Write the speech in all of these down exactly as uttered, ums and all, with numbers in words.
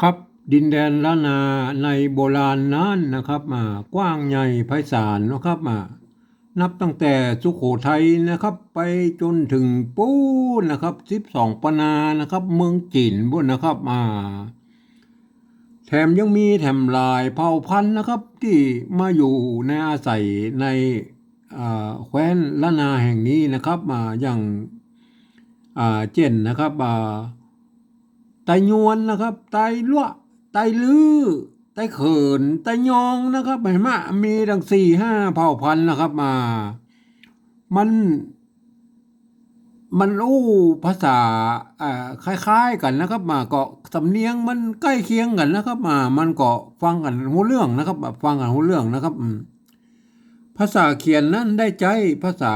ครับ ดินแดนล้านนาในโบราณนั้นนะครับ อ่า กว้างใหญ่ไพศาลนะครับ อ่า นับตั้งแต่สุโขทัยนะครับ ไปจนถึงปู๊นนะครับ สิบสองปะนานะครับ เมืองจีนปู๊นนะครับ อ่า แถมยังมีแถมหลายเผ่าพันธุ์นะครับ ตี้มาอยู่ในอาศัยใน อ่า แคว้นล้านนาแห่งนี้นะครับ อ่า อย่าง อ่า เจ้นนะครับ อ่า ไตยวนนะครับ ไตลัวะ ไตลื้อ ไตเขิน ไตยองนะครับ หันก่อ มีตั้งสี่ห้าเผ่าพันธุ์นะครับ อ่า มัน มันอู้ภาษา อ่า คล้ายๆ กั๋นนะครับ อ่า ก็สำเนียงมันใก้เคียงกั๋นนะครับ อ่า มันก็ฟังกั๋นฮู้เรื่องนะครับ อ่า ฟังกั๋นฮู้เรื่องนะครับ อืม ภาษาเขียนนั้นได้ใจ๊ภาษา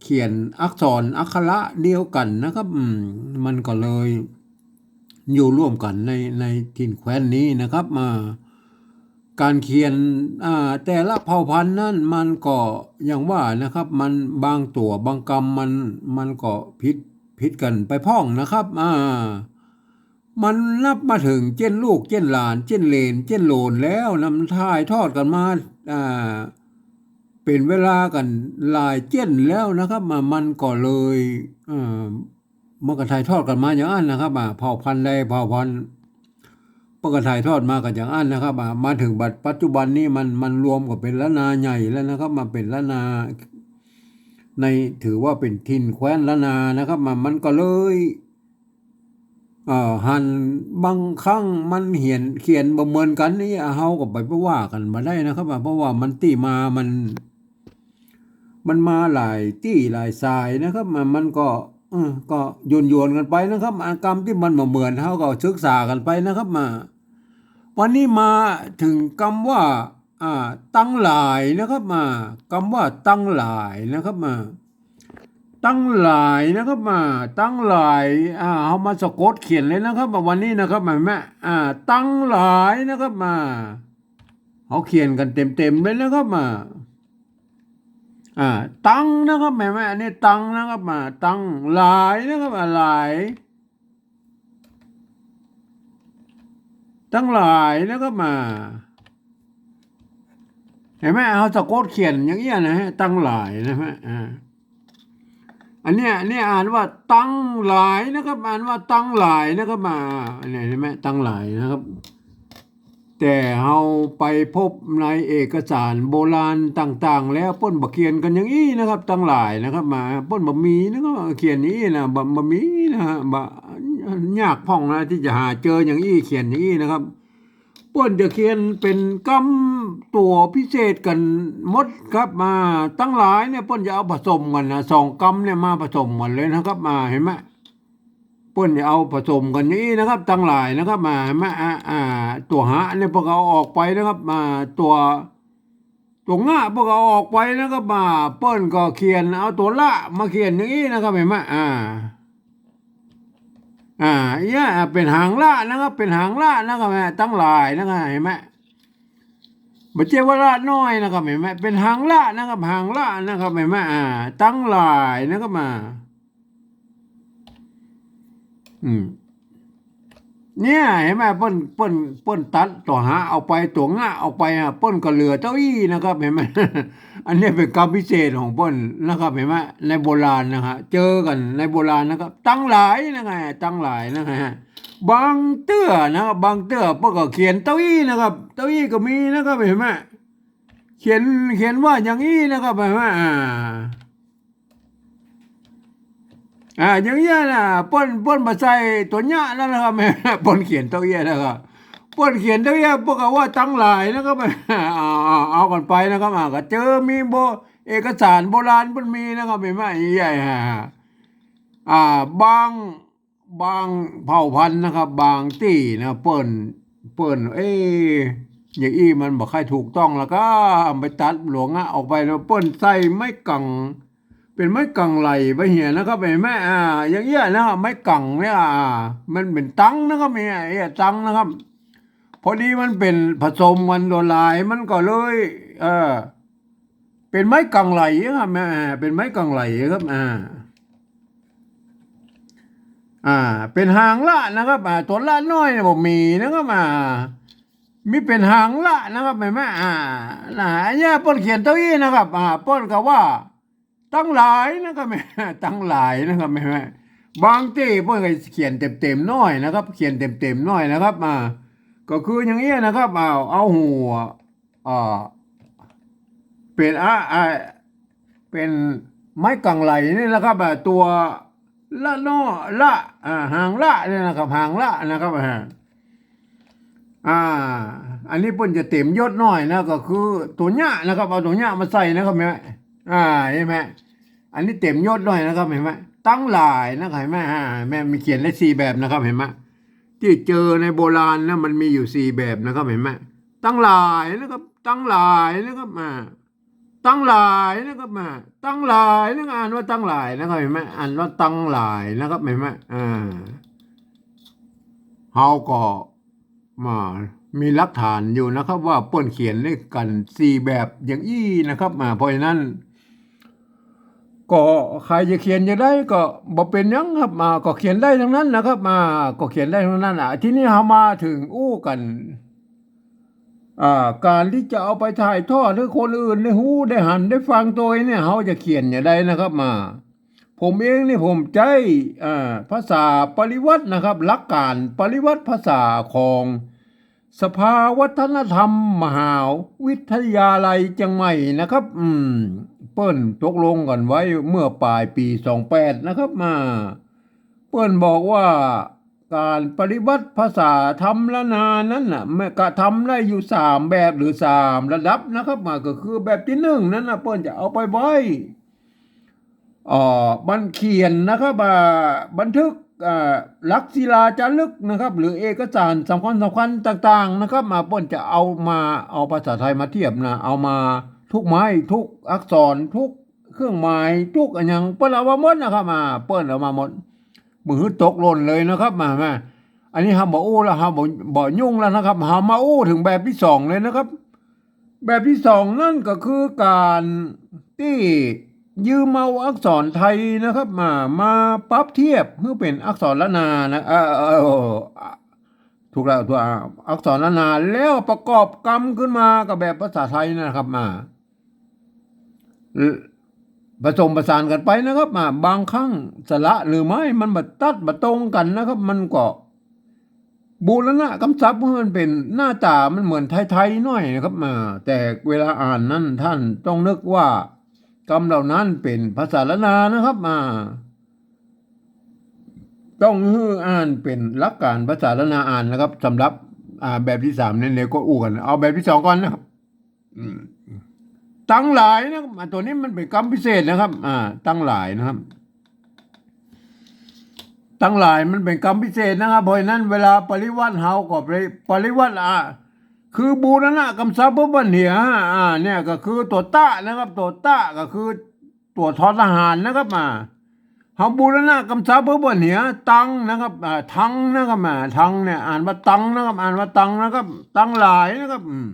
เขียนอักษรอักขระเดียวกั๋นนะครับ อืม มันก็เลยอยู่ร่วมกั๋นใน ในถิ่นแคว้นนี้นะครับ อ่า ก๋านเขียน อ่า แต่ละเผ่าพันธุ์นั้นมันก็อย่างว่านะครับ มันบางตั๋วบางกำมัน มันก็ผิด ผิดกั๋นไปพ่องนะครับ อ่า มันนับมาเถิงเจ้นลูก เจ้นหลาน เจ้นเหลน เจ้นโหลนแล้วนะ มันถ่ายทอดกั๋นมา อ่า เป๋นเวลากั๋นหลายเจ้นแล้วนะครับ อ่า มันก็เลย เอ่อ มันก็ถ่ายทอดกั๋นมาอย่างอั้นนะครับ อ่า เผ่าพันธุ์ใดเผ่าพันธุ์ เปิ้นก็ถ่ายทอดมากั๋นอย่างอั้นนะครับ อ่า มาเถิงบัดปัจจุบันนี้มัน มันรวมกั๋นเป๋นล้านนาใหญ่แล้วนะครับ มาเป๋นล้านนาใน ถือว่าเป๋นถิ่นแคว้นล้านนานะครับ มัน มันก็เลย เอ่อ หันบางครั้งมันเขียน เขียนบ่เหมือนกั๋นนี่ เฮาก็ไป ไปว่ากั๋นบ่ได้นะครับ อ่า เพราะว่ามันตี้มามัน มันมาหลายตี้หลายสายนะครับ มัน มันก็ เออ ก็หยวนๆ กั๋นไปนะครับ อ่า กำตี้มันบ่เหมือน เฮาก็ศึกษากั๋นไปนะครับ มา วันนี้มาเถิงกำว่า อ่า ตังหลายนะครับ อ่า กำว่าตังหลายนะครับ อ่า ตังหลายนะครับ อ่า ตังหลาย อ่า เฮามาสะกดเขียนเลยนะครับ อ่า วันนี้นะครับ หันก่อ อ่า ตังหลายนะครับ อ่า เฮาเขียนกั๋นเต็มๆ เลยนะครับ อ่า อ่า ตังนะครับ หันก่อ อันนี้ตังนะครับ อ่า ตังหลายนะครับ อ่า หลาย ตังหลายนะครับ อ่า หันก่อ เฮาสะกดเขียนอย่างเอี้ยนะฮะ ตังหลายนะฮะ อ่า อันเนี้ย อันนี้อ่านว่าตังหลายนะครับ อ่านว่าตังหลายนะครับ อ่า อันนี้หันก่อ ตังหลายนะครับ แต่เฮาไปพบในเอกสารโบราณต่างๆ แล้ว เปิ้นบ่เขียนกั๋นอย่างอี้นะครับ ตังหลายนะครับ มา เปิ้นบ่มีนะครับ เขียนอย่างอี้นะ บ่ บ่มีนะฮะ บ่ ยากพ่องนะ ตี้จะหาเจออย่างอี้ เขียนอย่างอี้นะครับ เปิ้นจะเขียนเป๋นกำตั๋วพิเศษกั๋นหมดครับ มา ตังหลายเนี่ย เปิ้นจะเอาผสมกั๋นนะ สองกำเนี่ยมาผสมกั๋นเลยนะครับ มา หันก่อ เปิ้นจะเอาผสมกั๋นอย่างอี้นะครับ ตังหลายนะครับ มา หันก่อ อ่า อ่า ตั๋วหะเนี่ยเปิ้นก็เอาออกไปนะครับ มา ตั๋ว ตั๋วงะเปิ้นก็เอาออกไปนะครับ มา เปิ้นก็เขียน เอาตั๋วละมาเขียนอย่างอี้นะครับ หันก่อ อ่า อ่า เอี้ย เป๋นหางละนะครับ เป๋นหางละนะครับ อ่า ตังหลายนะครับ หันก่อ บ่ใจ้ว่าละน้อยนะครับ หันก่อ เป๋นหางละนะครับ หางละนะครับ หันก่อ อ่า ตังหลายนะครับ มา อืม เนี่ย หันก่อ เปิ้น เปิ้น เปิ้นตัดตั๋วหะออกไป ตั๋วงะออกไปอะ เปิ้นก็เหลือเต้าอี้นะครับ หันก่อ อันนี้เป๋นกำพิเศษของเปิ้นนะครับ หันก่อ ในโบราณนะฮะ เจอกั๋นในโบราณนะครับ ตังหลายนะฮะ ตังหลายนะฮะ บางเตื้อนะครับ บางเตื้อเปิ้นก็เขียนเต้าอี้นะครับ เต้าอี้ก็มีนะครับ หันก่อ เขียน เขียนว่าอย่างอี้นะครับ หันก่อ อ่า อ่า อย่างเอี้ยนะ เปิ้น เปิ้นบ่ใส่ตั๋วเยียะแล้วนะครับ เปิ้นเขียนเต้าเอี้ยนะครับ เปิ้นเขียนเต้าเอี้ย เปิ้นก็ว่าตังหลายนะครับ เอา เอา เอากั๋นไปนะครับ อ่า ก็เจอมีโบ เอกสารโบราณเปิ้นมีนะครับ หันก่อ ใหญ่ฮะ อ่า บาง บางเผ่าพันธุ์นะครับ บางตี้นะ เปิ้น เปิ้น เอ๊ะ อย่างอี้มันบ่ค่อยถูกต้องแล้วก็ไปตัดตั๋วงะออกไปแล้ว เปิ้นใส่ไม้กัง เป๋นไม้กังไหล่ไปเหียนะครับ หันก่อ อ่า อย่างเอี้ยนะครับ ไม้กังเนี่ย อ่า มันเป๋นตังนะครับ เนี่ย เอี้ย ตังนะครับ พอดีมันเป๋นผสมกั๋นหลาย มันก็เลย เออ เป๋นไม้กังไหล่ครับ อ่า เป๋นไม้กังไหล่ครับ อ่า อ่า เป๋นหางละนะครับ อ่า ตั๋วละน้อยเนี่ยบ่มีนะครับ อ่า มีเป๋นหางละนะครับ หันก่อ อ่า นะ อันเนี้ยเปิ้นเขียนเต้าอี้นะครับ อ่า เปิ้นก็ว่า ตังหลายนะครับ ตังหลายนะครับ หันก่อ บางตี้เปิ้นก็เขียนเต๋มๆ หน้อยนะครับ เขียนเต๋มๆ หน้อยนะครับ อ่า ก็คืออย่างเอี้ยนะครับ เอา เอาหัว อ่า เป๋น อ่า อ่า เป๋นไม้กังไหลนี่นะครับ อ่า ตั๋วละน้อ ละ อ่า หางละเนี่ยนะครับ หางละนะครับ อ่า อ่า อันนี้เปิ้นจะเต๋มยศหน้อยนะ ก็คือตั๋วเนี้ยนะครับ เอาตั๋วเนี้ยมาใส่นะครับ หันก่อ อ่า หันก่อ อันนี้เต๋มยศหน้อยนะครับ หันก่อ ตังหลายนะครับ หันก่อ อ่า หันก่อ มีเขียนได้สี่แบบนะครับ หันก่อ ตี้เจอในโบราณนะ มันมีอยู่สี่แบบนะครับ หันก่อ ตังหลายนะครับ ตังหลายนะครับ อ่า ตังหลายนะครับ อ่า ตังหลายนะครับ อ่านว่าตังหลายนะครับ หันก่อ อ่านว่าตังหลายนะครับ หันก่อ อ่า เฮาก็ มา มีหลักฐานอยู่นะครับ ว่าเปิ้นเขียนด้วยกั๋นสี่แบบอย่างอี้นะครับ อ่า เพราะฉะนั้น ก็ใผจะเขียนจะใดก็บ่เป๋นหยังครับ อ่า ก็เขียนได้ตังนั้นนะครับ อ่า ก็เขียนได้ตังนั้น อ่า ทีนี้เฮามาเถิงอู้กั๋น อ่า ก๋านตี้จะเอาไปถ่ายทอดหื้อคนอื่นได้ฮู้ ได้หัน ได้ฟังตวยเนี่ย เฮาจะเขียนจะใดนะครับ อ่า ผมเองนี่ผมใจ๊ อ่า ภาษาปริวรรตนะครับ หลักก๋านปริวรรตภาษาของสภาวัฒนธรรมมหาวิทยาลัยเจียงใหม่นะครับ อืม เปิ้นตกลงกั๋นไว้เมื่อป๋ายปี๋สองแปดนะครับ อ่า เปิ้นบอกว่าก๋านปริวรรตภาษาธรรมล้านนานั้นน่ะ แม่นกระทำได้อยู่สามแบบหรือสามระดับนะครับ อ่า ก็คือแบบตี้นึ่งนั้นน่ะ เปิ้นจะเอาไปไว้ เอ่อ บันเขียนนะครับ อ่า บันทึก อ่า หลักศิลาจารึกนะครับ หรือเอกสารสำคัญสำคัญต่างๆ นะครับ มา เปิ้นจะเอามา เอาภาษาไทยมาเทียบนะ เอามาทุกไม้ ทุกอักษร ทุกเครื่องหมาย ทุกอะหยัง เปิ้นเอามาหมดนะครับ มา เปิ้นเอามาหมด บ่หื้อตกหล่นเลยนะครับ มา มา อันนี้เฮาบ่อู้แล้ว เฮาบ่ บ่ยุ่งแล้วนะครับ เฮามาอู้เถิงแบบตี้สองเลยนะครับ แบบตี้สองนั้นก็คือก๋านตี้ยืมเอาอักษรไทยนะครับ มา มาปรับเทียบหื้อเป๋นอักษรล้านนานะ เออ เออ เออ ถูกแล้ว ถูกแล้ว อักษรล้านนา แล้วประกอบกำขึ้นมากับแบบภาษาไทยนะครับ มา ผสมผสานกั๋นไปนะครับ มา บางครั้งสระหรือไม้มันบ่ตัดบ่ตรงกั๋นนะครับ มันก็ บูรณะกำศัพท์หื้อมันเป๋นหน้าต๋ามันเหมือนไทยๆ หน้อยนะครับ อ่า แต่เวลาอ่านนั้นต้านต้องนึกว่ากำเหล่านั้นเป๋นภาษาล้านนานะครับ อ่า ต้องหื้ออ่านเป๋นหลักก๋านภาษาล้านนาอ่านนะครับ สำหรับ อ่า แบบตี้สามเนี่ย เดี๋ยวก็อู้กั๋น เอาแบบตี้สองก่อนนะครับ อืม ตังหลายนะครับ อ่า ตั๋วนี้มันเป๋นกำพิเศษนะครับ อ่า ตังหลายนะครับ ตังหลายมันเป๋นกำพิเศษนะครับ เพราะฉะนั้นเวลาปริวรรตเฮาก็ไปปริวรรต อ่า คือบูรณะกำศัพท์เปิ้นบ่เหีย อ่า เนี่ยก็คือตั๋วตะนะครับ ตั๋วตะก็คือตั๋วทอทหารนะครับ อ่า เฮาบูรณะกำศัพท์เปิ้นบ่เหีย ตังนะครับ อ่า ตังนะครับ อ่า ตังเนี่ยอ่านว่าตังนะครับ อ่านว่าตังนะครับ ตังหลายนะครับ อืม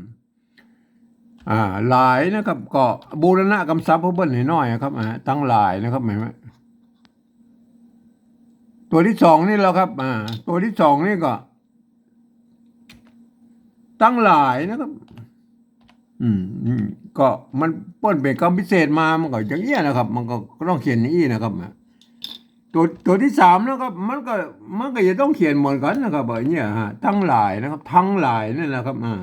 อ่า หลายนะครับ ก็บูรณะกำศัพท์เปิ้นหน้อยๆ อะครับ อ่า ตังหลายนะครับ หันก่อ ตั๋วตี้สองนี่แหละครับ อ่า ตั๋วตี้สองนี่ก็ ตังหลายนะครับ อืม อืม ก็มันเปิ้นเป๋นกำพิเศษมา มันก็อย่างเอี้ยนะครับ มันก็ ก็ต้องเขียนอย่างอี้นะครับ อ่า ตั๋ว ตั๋วตี้สามนะครับ มันก็ มันก็จะต้องเขียนเหมือนกั๋นนะครับ แบบเนี้ยฮะ ตังหลายนะครับ ตังหลายเนี่ยนะครับ อ่า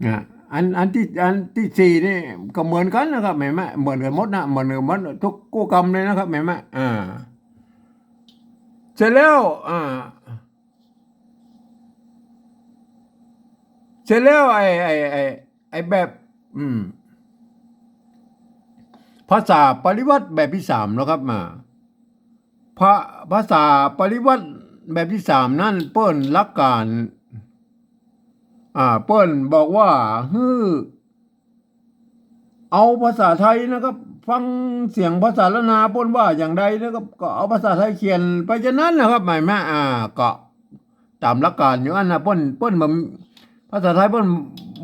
นะ อัน อันตี้ อันตี้สี่นี่ก็เหมือนกั๋นนะครับ หันก่อ เหมือนกั๋นหมดนะ เหมือนกั๋นหมดทุกกู้กำเลยนะครับ หันก่อ อ่า เสร็จแล้ว อ่า เสร็จแล้วไอ้ ไอ้ ไอ้ ไอ้แบบ อืม ภาษาปริวรรตแบบตี้สามนะครับ มา ภา ภาษาปริวรรตแบบตี้สามนั้น เปิ้นหลักก๋าน อ่า เปิ้นบอกว่า หื้อ เอาภาษาไทยนะครับ ฟังเสียงภาษาล้านนาเปิ้นว่าอย่างใดนะครับ ก็เอาภาษาไทยเขียนไปจะนั้นนะครับ หันก่อ อ่า ก็ต๋ามหลักก๋านอยู่อั้นนะ เปิ้น เปิ้นบ่ ภาษาไทยเปิ้น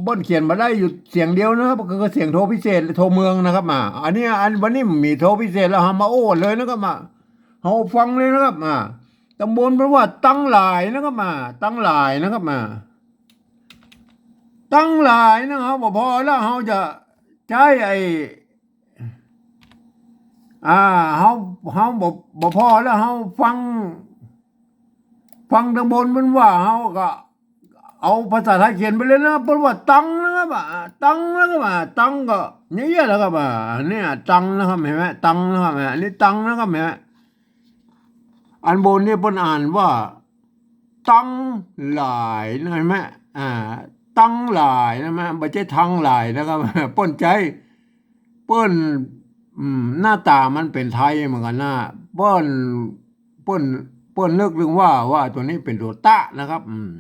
เปิ้นเขียนบ่ได้อยู่เสียงเดียวนะครับ ก็คือเสียงโทพิเศษ โทเมืองนะครับ อ่า อันนี้ อันวันนี้มีโทพิเศษแล้ว เฮามาอู้เลยนะครับ อ่า เฮาฟังเลยนะครับ อ่า ตังบนเปิ้นว่าตังหลายนะครับ อ่า ตังหลายนะครับ อ่า ตังหลายนะ เฮาบ่ผ่อแล้ว เฮาจะใจ๊ไอ้ อ่า เฮา เฮาบ่ บ่ผ่อแล้ว เฮาฟัง ฟังตังบนเปิ้นว่า เฮาก็เอาภาษาไทยเขียนไปเลยนะ เปิ้นว่าตังนะครับ อ่า ตังนะครับ อ่า ตังก็เนี่ยนะครับ อ่า เนี่ย ตังนะครับ หันก่อ ตังนะครับ อ่า อันนี้ตังนะครับ หันก่อ อันบนนี่เปิ้นอ่านว่า ตังหลายนะ หันก่อ อ่า ตังหลายนะ บ่ใจ้ทังหลายนะครับ เปิ้นใจ๊ เปิ้น อืม หน้าต๋ามันเป๋นไทยเหมือนกั๋นนะ เปิ้น เปิ้น เปิ้นนึกเถิงว่า ว่าตั๋วนี้เป๋นตั๋วตะนะครับ อืม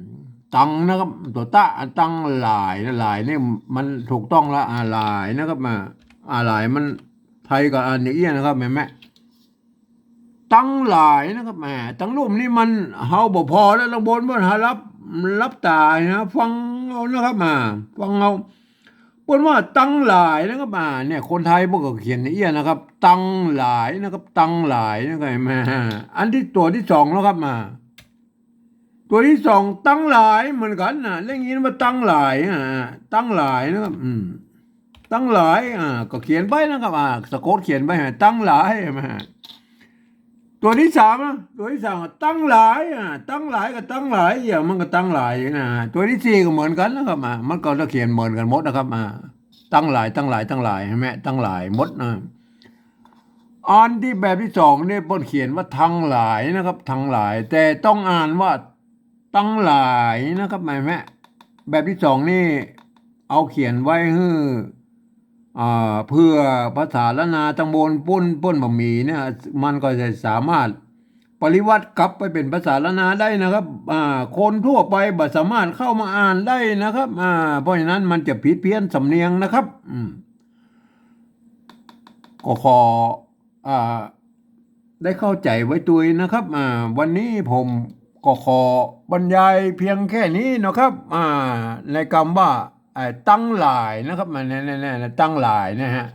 ตังนะครับ ตั๋วตะ อันตังหลายนะ หลายนี่มันถูกต้องละ อ่า หลายนะครับ อ่า อ่า หลายมันไทยก็อ่านอย่างเอี้ยนะครับ หันก่อ ตังหลายนะครับ แหม ตังลุ่มนี่มัน เฮาบ่ผ่อแล้ว ตังบนเปิ้นหาหลับ หลับต๋านะ ฟังเอานะครับ อ่า ฟังเอา เปิ้นว่าตังหลายนะครับ อ่า เนี่ย คนไทยเปิ้นก็เขียนอย่างเอี้ยนะครับ ตังหลายนะครับ ตังหลายนะครับ หันก่อ อันที่ ตั๋วที่สองนะครับ อ่า ตั๋วที่สอง ตังหลายเหมือนกั๋นนะ ได้ยินว่าตังหลาย อ่า ตังหลายนะครับ อืม ตังหลาย อ่า ก็เขียนไปนะครับ อ่า สะกดเขียนไป หันก่อ ตังหลาย หันก่อ ตั๋วที่สามนะ ตั๋วที่สาม ตังหลาย อ่า ตังหลายก็ตังหลาย อย่างมันก็ตังหลายนะ ตั๋วที่สี่ก็เหมือนกั๋นนะครับ อ่า มันก็จะเขียนเหมือนกั๋นหมดนะครับ อ่า ตังหลาย ตังหลาย ตังหลาย หันก่อ ตังหลายหมดนะ อันที่แบบที่สองนี่เปิ้นเขียนว่าทังหลายนะครับ ทังหลาย แต่ต้องอ่านว่าตังหลายนะครับ หันก่อ แบบที่สองนี่เอาเขียนไว้หื้อ อ่า เผื่อภาษาล้านนาตังบนปุ้นเปิ้นบ่มีเนี่ย มันก็จะสามารถปริวรรตกลับไปเป๋นภาษาล้านนาได้นะครับ อ่า คนทั่วไปบ่สามารถเข้ามาอ่านได้นะครับ อ่า เพราะฉะนั้นมันจะผิดเพี้ยนสำเนียงนะครับ อืม ก็ขอ อ่า ได้เข้าใจ๋ไว้ตวยนะครับ อ่า วันนี้ผมก็ขอบรรยายเพียงแค่นี้นะครับ อ่า ในกำว่า ไอ้ ตังหลายนะครับ อ่า เนี่ย เนี่ย เนี่ย ตังหลายนะฮะ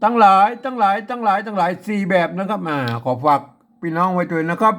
ตังหลาย ตังหลาย ตังหลาย ตังหลาย สี่แบบนะครับ อ่า ขอฝากปี้น้องไว้ตวยนะครับ